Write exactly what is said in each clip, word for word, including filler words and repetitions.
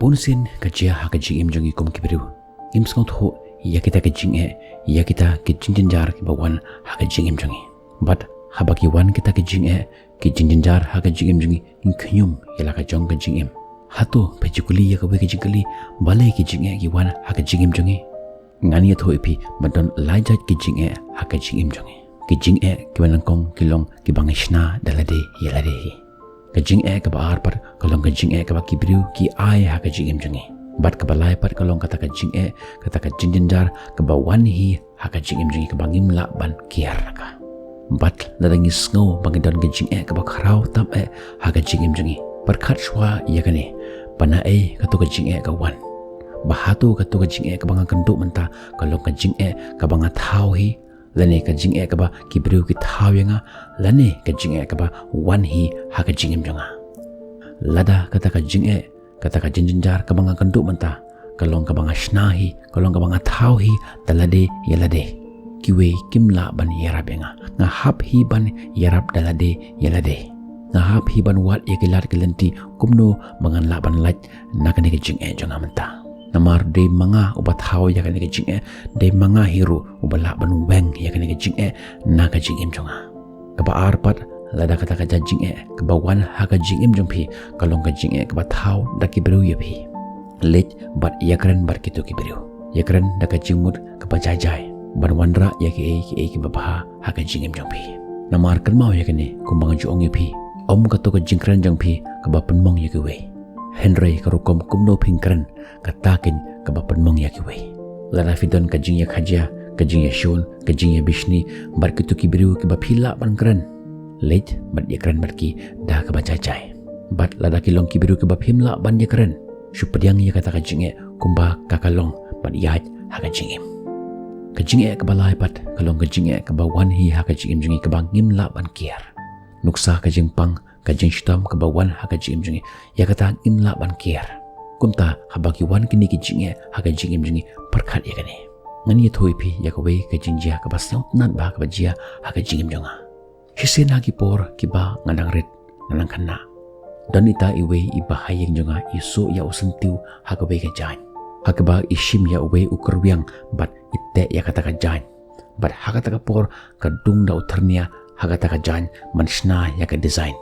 Bun sien ka jia ha ka jingim jong ngi kum ki briew, ngim sngewthuh ïa kita ki jingeh, ïa kita ki jingjynjar kiba wan ha ka jingim jong ngi. Bad haba ki wan kita ki jingeh, ki jingjynjar ha ka jingim jong ngi, ngi khñium ïa la ka jong ka jingim. Hato phi ju kylli ïa kawei ka jingkylli, balei ki jingeh ki wan ha ka jingim jong ngi? Ngan ïathuh ïa phi ba don lai jait ki jingeh ha ka jingim jong ngi. Ki jingeh kiba nyngkong ki long kiba ngi shna da lade ïa lade hi. Ka jingeh kaba ar pat ka long ka jingeh kaba ki briew ki ai ha ka jingim jong ngi. Bad kaba lai pat ka long kata ka jingeh, kata ka jingjynjar kaba wan hi ha ka jingim jong ngi kaba ngim lah ban kiar na ka. Bad lada ngi sngew ba ngi don ka jingeh kaba khraw tam eh ha ka jingim jong ngi, pyrkhat shuwa ïa kane, ba naei kato ka jingeh ka wan. Ba hato kato ka jingeh kaba nga kynduh mynta ka long ka jingeh kaba nga thaw hi, lane ka jingeh kaba ki briew ki thaw ïa nga, lane ka jingeh kaba wan hi ha ka jingim jong nga. Lada kata ka jingeh, kata ka jingjynjar kaba nga kynduh mynta ka long kaba nga shna hi, ka long kaba nga thaw hi da lade ïa lade, kiwei kim lah ban ïarap ïa nga. Nga hap hi ban ïarap da lade ïa lade. Nga hap hi ban wad ïa ki lad ki lynti kumno ba ngan lah ban lait na kane ka jingeh jong nga mynta. Namar dei ma nga uba thaw ïa kane ka jingeh, dei ma nga hi ruh uba lah ban weng ïa kane ka jingeh na ka jingim jong nga. Kaba ar pat, lada kata ka jait jingeh kaba wan ha ka jingim jong phi ka long ka jingeh kaba thaw da ki briew ïa phi, leit bad ïakren bad kito ki briew. Ïakren da ka jingmut kaba jai jai ban wanrah ïa kiei kiei kiba bha ha ka jingim jong phi. Namar kynmaw ïa kane, kumba nga ju ong ïa phi, ym kato ka jingkren jong phi kaba pynmong ïa kiwei, hynrei ka rukom kumno phin kren, kata keiñ kaba pynmong ïa kiwei. Lada phi don ka jingïakajia, ka jingïashun, ka jingïabishni bad kito ki briew kiba phi lah ban kren, leit bad ïakren bad ki da kaba jai jai. Bad lada ki long ki briew kiba phim lah ban ïakren, shu pdiang ïa kata ka jingeh kumba ka ka long bad ïaid ha ka jingim. Ka jingeh kaba lai pat ka long ka jingeh kaba wan hi ha ka jingim jong ngi kaba ngim lah ban kiar. Nuksa ka jingpang, ka jingshitom kaba wan ha ka jingim jong ngi, ïa kata ngim lah ban kiar. Kumta haba ki wan kine ki jingeh ha ka jingim jong ngi, pyrkhat ïa kane. Ngan ïathuh ïa phi ïa kawei ka jingjia kaba sngewtynnat bha kaba jia ha ka jingim jong nga. Shisien ha ki por kiba nga dang rit, nga dang khynnah, don ita iwei i bahaïing jong nga i suh ïa u syntiew ha kawei ka jaiñ. Ha kaba i shim ïa uwei u kyrwiang bad i teh ïa kata ka jaiñ. Bad ha kata ka por ka dung da u thyrnia ha kata ka jaiñ ban shna ïa ka design.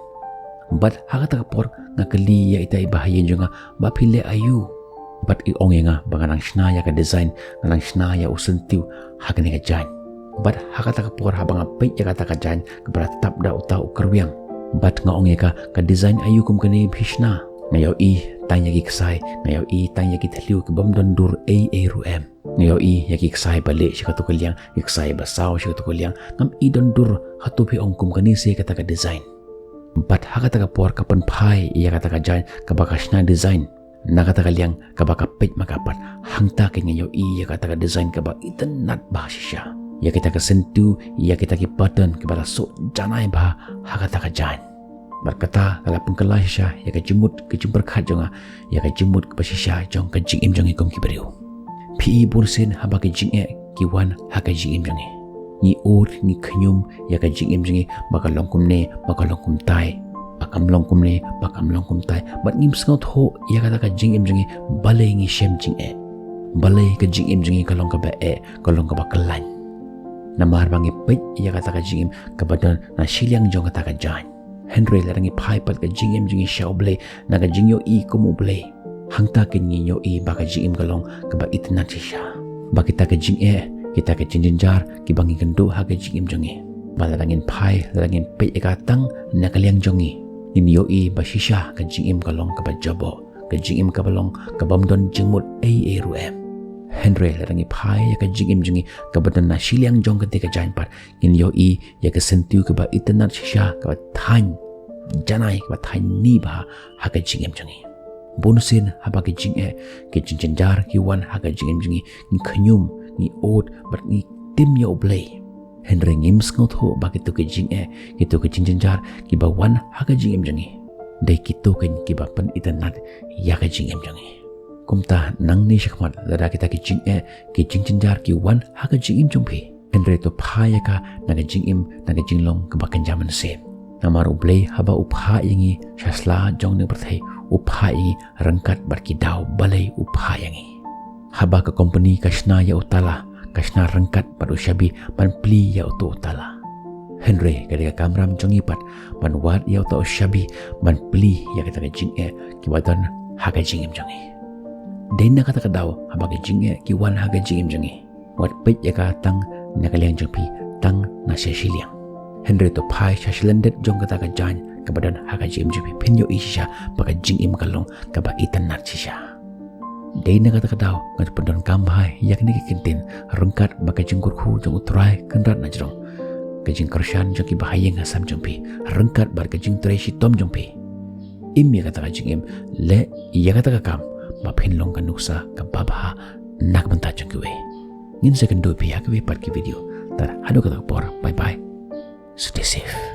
Bad ha kata ka por nga kylli ïa ita i bahaïing jong nga ba phi leh aïu. Bad i ong ïa nga ba nga dang shna ïa ka design, nga dang shna ïa u syntiew ha kane ka jaiñ. Bad ha kata ka por haba nga peit ïa kata ka jaiñ kaba la tap da uta u kyrwiang, bad nga ong ïa ka, ka design aïu kum kane phi shna? Nga ïohi tang ïa ki ksai, nga ïohi tang ïa ki thliew ki bym don dur ei ei ruh em. Nga ïohi ïa ki ksai ba lieh sha kato ka liang, ki ksai ba saw sha kato ka liang. Ngam i don dur hato phi ong kum kane se kata ka design. Bad ha kata ka por ka pynphai ïa kata ka jaiñ kaba ka shna design na kata ka liang kaba ka peit ma ka pat. Hangta keiñ nga ïohi ïa kata ka design kaba itynnat bha shisha, ïa kita ka syntiew, ïa kita ki pattern kiba la suh janai bha ha kata ka jaiñ. Bad kata ka la pynkylla shisha ïa ka jingmut ka jingpyrkhat jong nga, ïa ka jingmut kaba shisha jong ka jingim jong ngi kum ki briew. Phi i, bunsien haba ki jingeh ki wan ha ka jingim jong ngi, ngi ud, ngi khñium ïa ka jingim jong ngi ba ka long kumne, ba ka long kumtai, ba kam long kumne, ba kam long kumtai. Bad ngim sngewthuh ïa kata ka jingim jong ngi, balei ngi shem jingeh, balei ka jingim jong ngi ka long kaba eh, ka long kaba kyllaiñ. Namar ba ngi peit ïa kata ka jingim kaba don na shiliang jong kata ka jaiñ. Hynrei lada ngi phai pat ka jingim jong ngi sha U Blei na ka jingïohi kum U Blei, hangta keiñ ngin ïohi ba ka jingim ka long kaba itynnat shisha. Ba kita ka jingeh, kita ka jingjynjar kiba ngi kynduh ha ka jingim jong ngi, ba lada ngin phai, lada ngin peit ïa ka tang na ka liang jong ngi, ngin ïohi ba shisha ka jingim ka long kaba jaboh, ka jingim kaba long ka bym don jingmut ei ei ruh em. Hynrei lada ngi phai ïa ka jingim jong ngi kaba don na shiliang jong kata ka jaiñ pat, ngin ïohi ïa ka syntiew kaba itynnat shisha, kaba thaiñ janai, kaba thaiñ ni bha ha ka jingim jong ngi. Bunsien haba ki jingeh, ki jingjynjar ki wan ha ka jingim jong ngi, ngi khñium, ngi ud bad ngi tim ïa U Blei. Hynrei ngim sngewthuh ba kito ki jingeh, kito ki jingjynjar kiba wan ha ka jingim jong ngi, dei kito keiñ kiba pynitynnat ïa ka jingim jong ngi. Kumta nangne shakhmat, lada kita ki jingeh, ki jingjynjar ki wan ha ka jingim jong phi, hynrei to phah ïa ka na ka jingim, na ka jinglong kaba kynja mynsiem. Namar U Blei haba u phah ïa ngi sha sla jong kane ka pyrthei, u phah ïa ngi ryngkat bad ki daw balei u phah ïa ngi. Haba ka kompani ka shna ïa u tala, ka shna ryngkat bad u shabi ban plie ïa uto u tala. Hynrei ka dei ka kamram jong ngi pat ban wad ïa uto u shabi ban plie ïa kata ka jingeh kiba don ha ka jingim jong ngi. Dei na kata ka daw haba ka jingeh ki wan ha ka jingim jong ngi, wat peit ïa ka tang na ka liang jong phi, tang na sha shiliang. Hynrei to phai sha shilyndet jong kata ka jaiñ kaba don ha ka jingim jong phi, phin ïohi shisha ba ka jingim ka long kaba itynnad shisha. Dei na kata ka daw ngan pyndonkam bha ïa kane ka kyntien ryngkat bad ka jingkyrkhu jong U Trai Kynrad na jrong, ka jingkyrshan jong kiba ha ïing ha sem jong phi ryngkat bad ka jingtrei shitom jong phi. Im ïa kata ka jingim, leh ïa kata ka kam ba phin long ka nuksa kaba bha na ka bynta jong kiwei. Ngin sa ïakynduh ïa phi ha kawei pat ka video. Tang haduh kata ka por, bye bye. Stay safe.